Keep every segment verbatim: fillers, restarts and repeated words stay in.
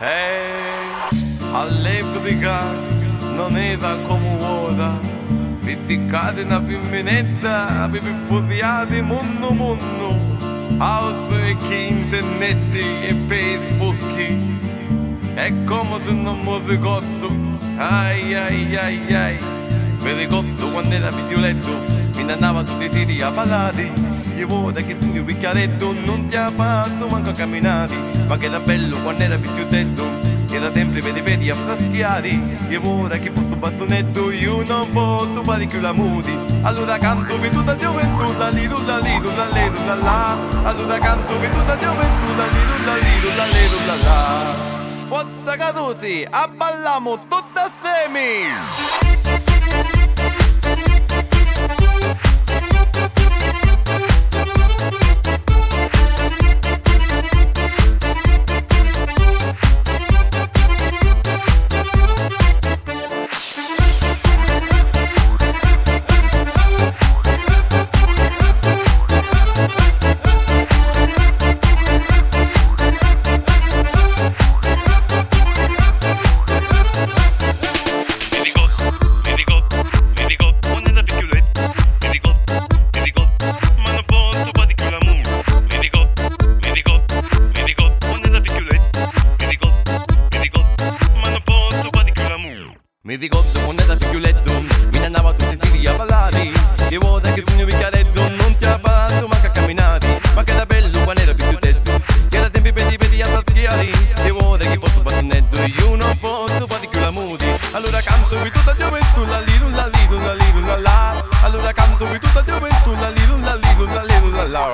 Eh, all'epoca non era comu ora, pizziccari na fimminetta, vivi furiari munnu munnu, altru e chi internet e Facebook, è comu si non mi ricordu, ai ai ai ai. Mi ricordu quannu era figghiuleddu, mi nn'annava tutti i siri a ballari. Iu ora chi sugnu vicchiareddu, nun ci a fazzu mancu a caminari. Ma ch'era bellu quannu era figghiuleddu, era sempri pedi pedi a fraschiari. Iu ora chi fussu battuneddu, iu non pozzu fari chiù l'amuri. Allura cantu pi tutta gioventù, laliru laliru laleru lalà. Allura cantu pi tutta gioventù, laliru laliru laleru lalà. Forza carusi, abballamu tutti assemi! Mi ricordu, mi ricordu, mi ricordu quannu era figghiuleddu. Mi ricordu, mi ricordu, ma non pozzu fari chiù l'amuri. Mi ricordu, mi ricordu, mi ricordu quannu era figghiuleddu. Mi ricordu, mi ricordu, ma non pozzu fari chiù l'amuri. Mi ricordu quannu era figghiuleddu, mi nn'annava tutti i siri a ballari. Iu ora chi sugnu vicchiareddu, nun ci a fazzu mancu a caminari. Ma ch'era bellu quannu era figghiuleddu, ch'era sempri pedi pedi a fraschiari. Iu ora chi fussu battuneddu, iu non pozzu fari chiù l'amuri. Allura cantu pi tutta gioventù, laliru laliru laliru lalà. Allura cantu pi tutta gioventù, laliru laliru laleru lalà.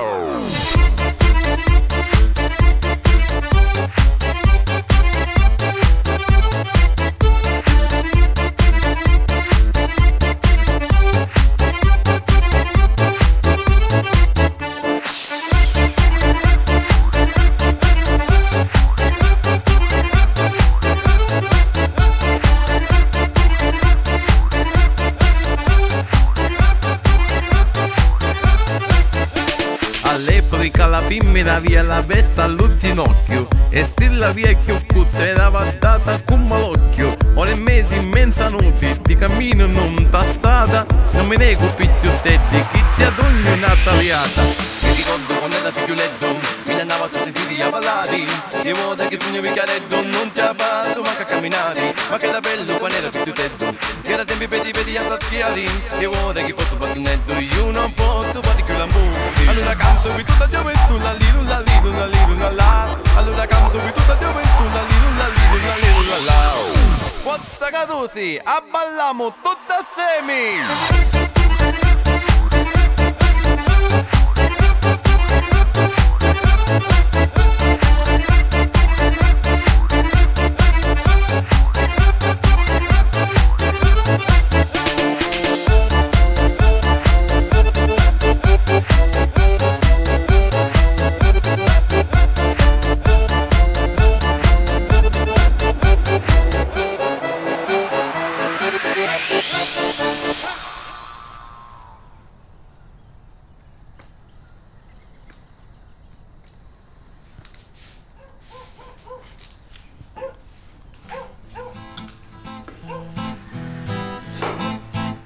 All'epoca la fimmina avia la vesta a lu ginocchiu e si l'avia chiù curta era vardata cu malocchiu. Ora è mesi in menza nudi, di caminu nun sta strada, non mi nego picciutteddi chi ci adugnu na taliata. Mi ricordu quannu era figghiuleddu, mi nn'annava tutti i siri a ballari. Iu ora chi sugnu vicchiareddu, nun ci a fazzu mancu a caminari. Ma ch'era bellu quannu era picciutteddu, ch'era sempri pedi pedi a fraschiari. Iu ora chi fussu battuneddu, iu non pozzu fari chiù l'amuri. Allura cantu pi tutta gioventù, laliru laliru laliru lalà. Allura cantu pi tutta gioventù, laliru laliru laliru lalà. Forza carusi, abballamu tutti assemi!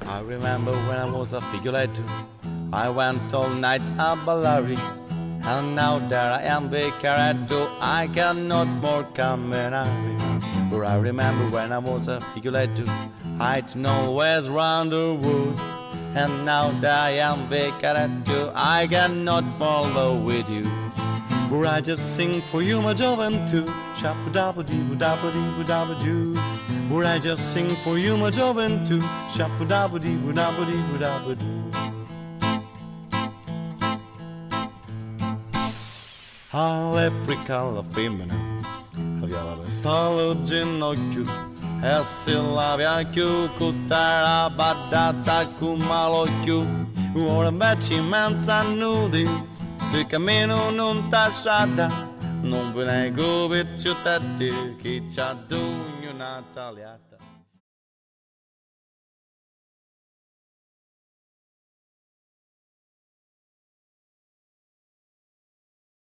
I remember when I was a figghiuleddu, I went all night a ballari, and now that I am vicchiareddu, I cannot more caminari. But I remember when I was a figghiuleddu, I'd always run the wood, and now that I am vicchiareddu, I cannot more live with you. But I just sing for you, my gioventù, shabba-dabba-dee-boo-dabba-dee-boo-dabba-doo. But I just sing for you, my gioventù, shabba-dabba-dee-boo-dabba-dee-boo-dabba-doo. All'epoca la fimmina avia la vesta a lu ginocchiu e si l'avia chiù curta era vardata cu malocchiu. Ora inveci in menza nudi, di caminu nun sta strada, non vi nego picciutteddi chi ci adugnu na taliata.